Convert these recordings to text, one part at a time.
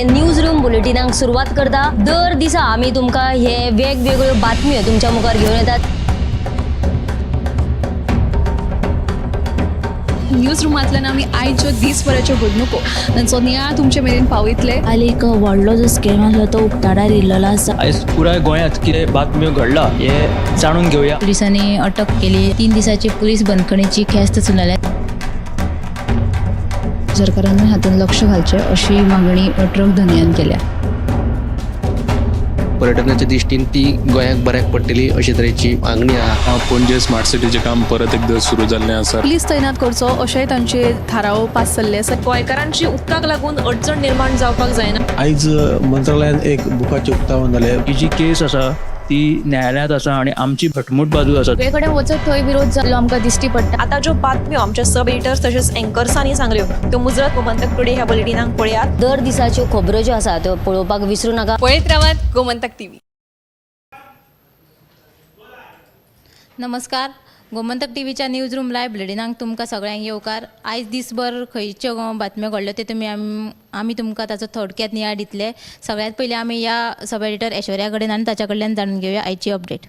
News room बुलेटिनाक सुरवात करता. दर दिसा आमी तुमकां हे वेगवेगळ्यो बातम्यो तुमच्या मुखार घेवन येतात. न्यूज रुमांतल्यान आमी आयच्यो दीसभराच्यो घडणुको तांचो नियाळ तुमचे मेरेन पावयतले. काल एक व्हडलो जो स्कॅम आसलो तो उक्ताडार येयल्लो आसा. आयज पुराय गोंयांत कितें बातम्यो घडला हें जाणून घेवया. पोलिसांनी अटक केली. 3 दिसाची पोलीस बंदखणीची ख्यास्त सुनायल्या. सरकारान हातूंत लक्ष घालचें अशी मागणी ट्रक धनयान केल्या. पर्यटनाच्या दृश्टीन ती गोंयाक बऱ्याक पडटली अशे तरेची मागणी आहा. पणजे स्मार्ट सिटीचें काम परत एकदां सुरू जाल्लें आसा. पुलीस तैनात करचो अशेंय तांचे थाराव पास जाल्ले आसा. गोंयकारांची उदकाक लागून अडचण निर्माण जावपाक जायना. आयज मंत्रालयान एक बुकाचें उक्तावण जालें. ही जी केस आसा ती न्यायालयांत आसा आनी आमची घटमूट बाजू आसा. सगळे कडेन वचत थंय विरोध जाल्लो आमकां दिश्टी पडटा. आतां ज्यो बातम्यो आमच्या सब एडिटर्स तशेंच एंकर्सांनी सांगल्यो त्यो मुजरत गोमंतक टुडे ह्या बुलेटिनाक पळयात. दर दिसाच्यो खबरो ज्यो आसा त्यो पळोवपाक विसरू नाका. पळयत रावात गोमंतक टीव्ही. नमस्कार, गोमंतक टीव्हीच्या न्यूज रूम लायव्ह बुलेटिनाक तुमकां सगळ्यांक येवकार. आयज दीसभर खंयच्यो बातम्यो घडल्यो ते तुमी आमी तुमकां ताचो थोडक्यात नियाळ दितले. सगळ्यांत पयलीं आमी ह्या सब एडिटर ऐश्वर्या कडेन आनी ताच्या कडल्यान जाणून घेवया आयची अपडेट.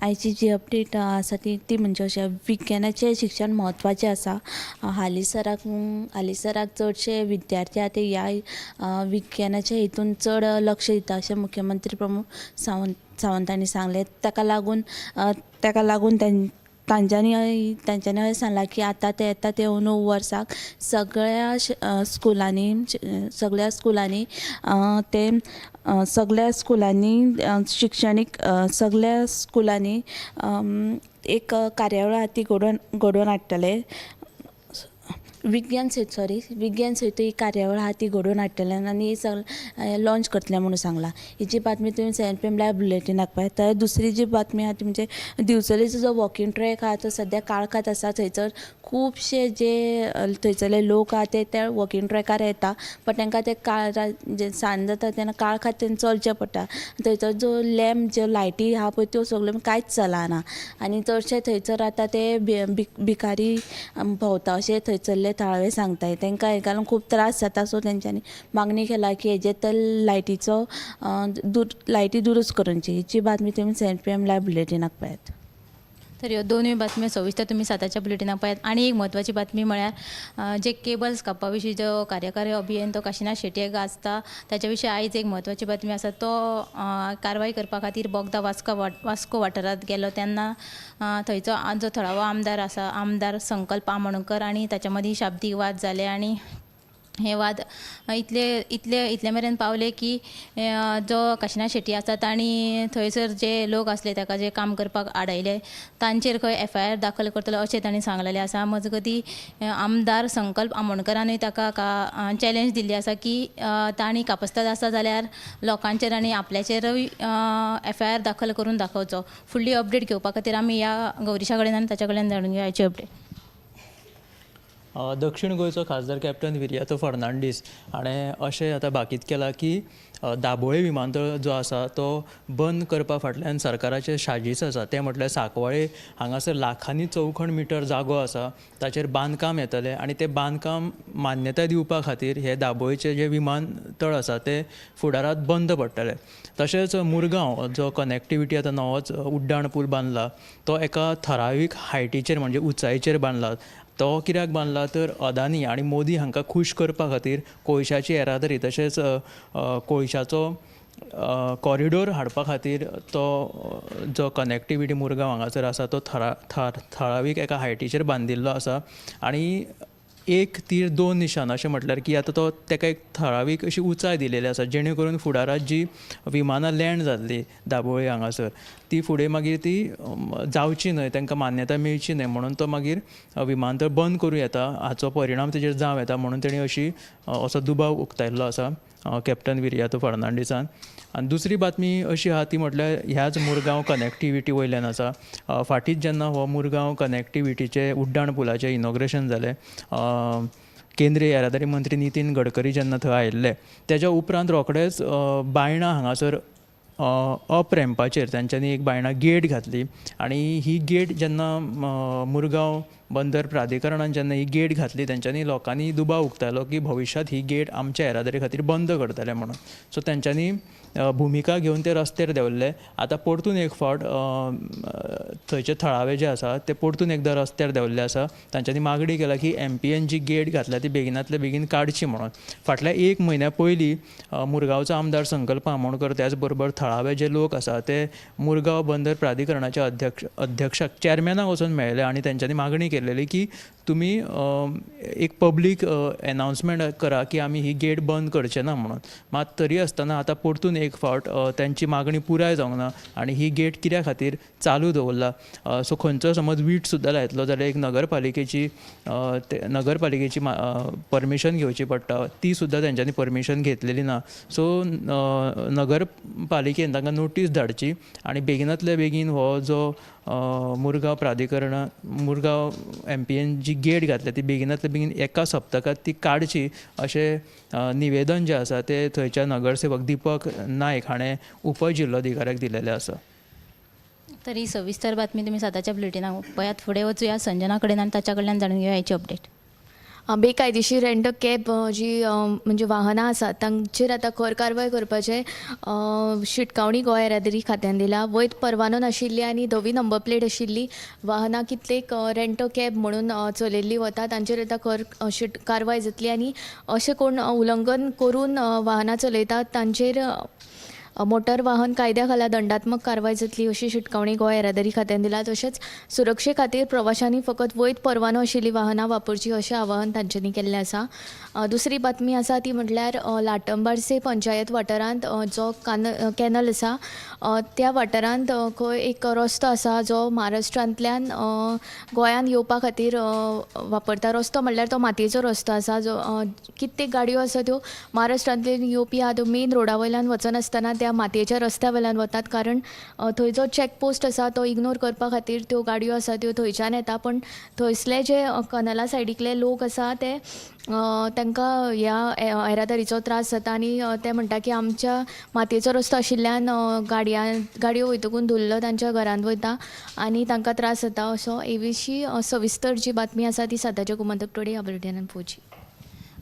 आयची जी अपडेट आसा ती ती म्हणजे अशें विज्ञानाचें शिक्षण म्हत्वाचें आसा. हालींसराक हालींसराक चडशे विद्यार्थी आहा ते ह्या विज्ञानाच्या हितून चड लक्ष दिता अशें मुख्यमंत्री प्रमोद सावंत हांणी सांगलें. ताका लागून तांच्यांनी तांच्यांनी अशें सांगलां की आतां ते येता ते अंदू वर्साक सगळ्या स्कुलांनी ते सगळ्या स्कुलांनी शिक्षणीक सगळ्या स्कुलांनी एक कार्यावळ आहा ती घडोवन घडोवन हाडटले. विज्ञान सेतू, सॉरी, विज्ञान सेतू ही कार्यावळ आहा ती घडोवन हाडटले आनी सगळें लॉंच करतले म्हणून सांगलां. ही जी बातमी तुमी 7 PM live बुलेटिनाक पळयात. तर दुसरी जी बातमी आहा ती म्हणजे दिवचलेचो जो वॉकिंग ट्रॅक आहा तो सद्या काळखांत आसा. थंयसर खुबशे जे थंयसरले लोक आहा ते त्या वॉकिंग ट्रॅकार येता, बट तांकां ते काळ जे सांज जाता तेन्ना काळखांत तेंकां चलचें पडटा. थंयसर जो लॅम्प, ज्यो लायटी आहा पळय, त्यो सगल्यो कांयच चलना आनी चडशे थंयसर आतां ते भिकारी भोंवता अशें थंयसरले थळावे सांगताय. तांकां हेका लागून खूब त्रास जाता. सो तेंच्यांनी मागणी केला की हेजेर तर लायटीचो लायटी दुरुस्त करूनची. हिची बातमी तुमी 7 PM live बुलेटिनाक पळयात. तर ह्यो दोनूय बातम्यो सविस्तर तुमी 7च्या बुलेटिनाक पळयात. आनी एक म्हत्वाची बातमी म्हळ्यार जे केबल्स कापपा विशीं जो कार्यकारी अभियंतो काशिनाथ शेट्ये गाजता ताच्या विशीं आयज एक म्हत्वाची बातमी आसा. तो कारवाय करपा खातीर बोगदा वास्को वाठारांत गेलो तेन्ना थंयचो जो थळावो आमदार आसा, आमदार संकल्प आमोणकर, आनी ताच्या मदीं शाब्दीक वाद जाले आनी हे वाद इतले इतले इतले मेरेन पावले की जो काशिनाथ शेट्टी आसा तांणी थंयसर जे लोक आसले ताका जे काम करपाक आडयले तांचेर खंय एफआयआर दाखल करतलो अशें तांणी सांगलेलें आसा. मजगती, आमदार संकल्प आमोणकरानूय ताका चॅलेंज दिल्ली आसा की तांणी कापस्ताद आसा जाल्यार लोकांचेर आनी आपल्याचेरूय एफआयआर दाखल करून दाखोवचो. फुडली अपडेट घेवपा खातीर आमी ह्या गौरीशा कडेन आनी ताच्या कडल्यान जाणून घेवया आयची अपडेट. दक्षिण गोंयचो खासदार कॅप्टन विरियातो फर्नांडीस हाणें अशें आतां भाकीत केलां की दाबोळे विमानतळ जो आसा तो बंद करपा फाटल्यान सरकाराचें साजीस आसा. तें म्हटल्यार सांकवाळे हांगासर लाखांनी चौखण मिटर जागो आसा, ताचेर बांदकाम येतलें आनी तें बांदकाम मान्यताय दिवपा खातीर हे दाबोळेचें जें विमानतळ आसा तें फुडारांत बंद पडटलें. तशेंच मुरगांव जो कनेक्टिविटी आतां नवोच उड्डाण पूल बांदला तो एका थरावीक हायटीचेर म्हणजे उंचायेचेर बांदला. तो कित्याक बांदला तर अदानी आनी मोदी हांकां खूश करपा खातीर कोळशाची येरादारी तशेंच कोळशाचो कॉरिडोर हाडपा खातीर तो जो कनेक्टिविटी मुरगांव हांगासर आसा तो थरा थर थळावीक एका हायटीचेर बांदिल्लो आसा. आनी एक तीर दोन निशान अशें म्हटल्यार की आतां तो ताका एक थळावीक अशी उंचाय दिलेली आसा, जेणे करून फुडाराक जी विमानां लँड जातली दाबोळी हांगासर ती फुडें मागीर ती जावची न्हय, तांकां मान्यताय मेळची न्हय म्हणून तो मागीर विमानतळ बंद करूं येता, हाचो परिणाम तेजेर जावं येता म्हणून तेणी असो दुबाव उक्तायल्लो आसा कॅप्टन विरियातो फर्नांडीसान. आनी दुसरी बातमी अशी आहा ती म्हटल्यार ह्याच मुरगांव कनेक्टिविटी वयल्यान आसा. फाटींच जेन्ना हो मुरगांव कनेक्टिविटीचें उड्डाण पुलाचें इनॉग्रेशन जालें, केंद्रीय येरादारी मंत्री नितीन गडकरी जेन्ना थंय आयिल्ले तेज्या उपरांत रोखडेच बायणा हांगासर अप रॅम्पाचेर तांच्यांनी एक बायणा गेट घातली आनी ही गेट जेन्ना मुरगांव बंदर प्राधिकरणान जेन्ना ही गेट घातली तेंच्यांनी लोकांनी दुबाव उक्तायलो की भविश्यांत ही गेट आमच्या येरादारी खातीर बंद करतले म्हणून. सो तेंच्यांनी भुमिका घेवन ते रस्त्यार देंवल्ले. आतां परतून एक फावट थंयचे थळावे जे आसा ते परतून एकदां रस्त्यार देंवल्ले आसा. तांच्यांनी मागणी केल्या की एमपीएन जी गेट घातल्या ती बेगिनांतले बेगीन काडची म्हणून. फाटल्या एक म्हयन्या पयलीं मुरगांवचो आमदार संकल्प आमोणकर त्याच बरोबर थळावे जे लोक आसा ते मुरगांव बंदर प्राधिकरणाच्या अध्यक्षाक चॅरमॅनाक वचून मेळ्ळे आनी तेंच्यांनी मागणी केलेली की तुमी एक पब्लीक एनावन्समेंट करा की आमी ही गेट बंद करचे ना म्हणून. मात तरी आसतना आतां परतून एक फावट तेंची मागणी पुराय जावंक ना आनी ही गेट कित्या खातीर चालू दवरला. सो खंयचो समज वीट सुद्दां लायतलो जाल्यार एक नगरपालिकेची नगरपालिकेची परमिशन घेवची पडटा, ती सुद्दां तेंच्यांनी परमिशन घेतलेली ना. सो नगरपालिकेन तांकां नोटीस धाडची आनी बेगिनांतले बेगीन हो जो मुरगांव प्राधिकरण मुरगांव एमपीएन जी गेट घातल्या ती बेगिनांतले बेगीन एका सप्तकांत ती काडची अशें निवेदन जें आसा तें थंयच्या नगरसेवक दीपक नायक हाणें उपजिल्लोधिकाऱ्याक दिलेलें आसा. तर ही सविस्तर बातमी तुमी साताच्या बुलेटिनाक पळयात. फुडें वचूया संजना कडेन आनी ताच्या कडल्यान जाणून घेवया हाची अपडेट. बेकायदेशीर रेंट कॅब जी म्हणजे वाहनां आसात तांचेर आतां खर कारवाय करपाचें शिटकावणी गोंय येरादारी खात्यान दिल्या. वैध परवानो नाशिल्ली आनी धवी नंबर प्लेट आशिल्ली वाहनां कितलेक रेंट कॅब म्हणून चलयल्ली वता तांचेर आतां खर कारवाय जातली आनी अशें कोण उल्लंघन करून वाहनां चलयतात तांचेर मोटर वाहन कायद्या खाला दंडात्मक कारवाय जातली अशी शिटकावणी गोंय येरादारी खात्यान दिला. तशेंच सुरक्षे खातीर प्रवाशांनी फकत वैध परवानो आशिल्ली वाहनां वापरची अशें आवाहन तांच्यांनी केल्लें आसा. दुसरी बातमी आसा ती म्हटल्यार लाटंबार्से पंचायत वाठारांत जो कॅनल आसा त्या वाठारांत खंय एक रस्तो आसा जो महाराष्ट्रांतल्यान गोंयांत येवपा खातीर वापरता. रस्तो म्हणल्यार तो मातयेचो रस्तो आसा जो कित्येक गाडयो आसा त्यो महाराष्ट्रांतल्यान येवपी आहा त्यो मेन रोडा वयल्यान वचनासतना त्या मातयेच्या रस्त्या वयल्यान वतात, कारण थंय जो चॅक पोस्ट आसा तो इग्नोर करपा खातीर त्यो गाडयो आसा त्यो थंयच्यान येता. पण थंयसले जे कनला सायडीकले लोक आसा ते तांकां ह्या येरादारीचो त्रास जाता आनी ते म्हणटा की आमच्या मातयेचो रस्तो आशिल्ल्यान गाडयो वयतकून धुल्ल तांच्या घरांत वयता आनी तांकां त्रास जाता. असो हे विशीं सविस्तर जी बातमी आसा ती सद्याच्या गोमंतक टुडे ह्या बुलेटिनान पळोवची.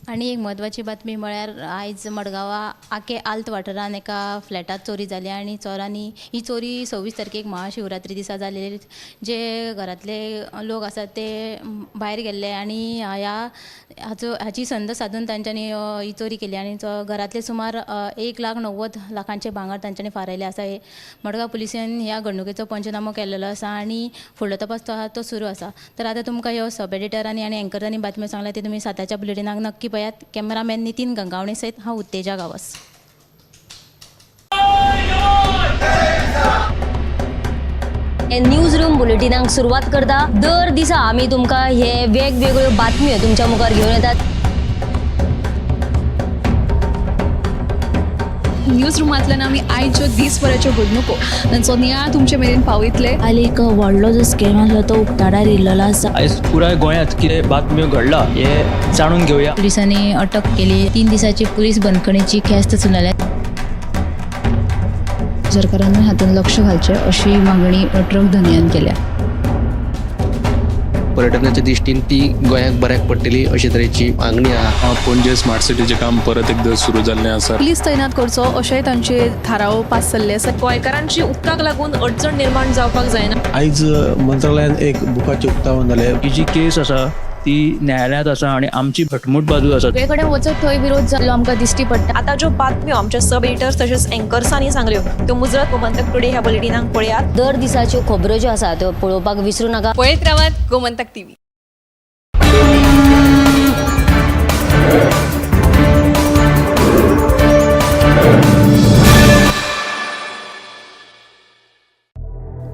आनी एक म्हत्वाची बातमी म्हळ्यार आयज मडगांवा आके आल्त वाठारांत एका फ्लॅटांत चोरी जाली आनी चोरांनी ही चोरी 26 तारखेक महाशिवरात्री दिसा जालेली. जे घरांतले लोक आसात ते भायर गेल्ले आनी ह्या हाची संद सादून तांच्यांनी ही चोरी केली आनी घरांतले सुमार 1,90,00,000 भांगर तांच्यांनी फारायलें आसा. मडगांव पुलिसेन ह्या घडणुकेचो पंचनामो केल्लो आसा आनी फुडलो तपास तो आहा तो सुरू आसा. तर आतां तुमकां ह्यो सब एडिटरांनी आनी एंकरांनी बातम्यो सांगल्या ते तुमी साताच्या बुलेटिनाक नक्की पळयात. कॅमेरामॅन नितीन गंगावणे सयत हांव उत्तेजा गांवस. न्यूज रूम बुलेटिनाक सुरवात करता. दर दिसा आमी तुमकां हे वेगवेगळ्यो बातम्यो तुमच्या मुखार घेवन येतात. न्यूज रुमांतल्यान आमी आयच्यो दीसभराच्यो घडणुको तांचो नियाळ तुमचे मेरेन पावयतले. आनी एक व्हडलो जो स्कॅम आसलो तो उक्ताडार येयल्लो आसा. आयज पुराय गोंयांत कितें बातम्यो घडला हें जाणून घेवया. पुलिसांनी अटक केली. 3 दिसाची पुलीस बंदखणीची ख्यास्त सुनायल्या. सरकारान हातूंत लक्ष घालचें अशी मागणी ट्रक धनयान केल्या. पर्यटनाच्या दृश्टीन ती गोंयाक बऱ्याक पडटली अशे तरेची मागणी आहा. पणजे स्मार्ट सिटीचें काम परत एकदां सुरू जाल्लें आसा. पुलीस तैनात करचो अशेंय तांचे थाराव पास जाल्ले आसा. गोंयकारांची उदकाक लागून अडचण निर्माण जावपाक जायना. आयज मंत्रालयान एक बुकाचें उक्तावण जालें. ही जी केस आसा ती न्यायालयांत आसा आनी आमची घटमूट बाजू आसा. सगळे कडेन वचत थंय विरोध जाल्लो आमकां दिश्टी पडटा. आतां ज्यो बातम्यो आमच्या सब एडिटर्स तशेंच एंकर्सांनी सांगल्यो त्यो मुजरत गोमंतक टुडे ह्या बुलेटिनाक पळयात. दर दिसाच्यो खबरो ज्यो आसा त्यो पळोवपाक विसरूं नाका. पळयत रावात गोमंतक टीव्ही.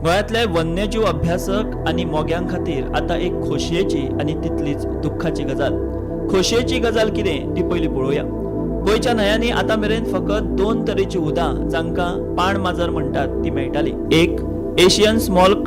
गोंयांतले वन्यजीव अभ्यासक आनी मोग्यां खातीर आतां एक खोशयेची आनी तितलीच दुख्खाची गजाल. खोशयेची गजाल कितें ती पयलीं पळोवया. गोंयच्या न्हंयांनी आतां मेरेन फकत 2 तरेची उदां जांकां पाण माजर म्हणटात ती मेळटाली. एक एशियन स्मॉल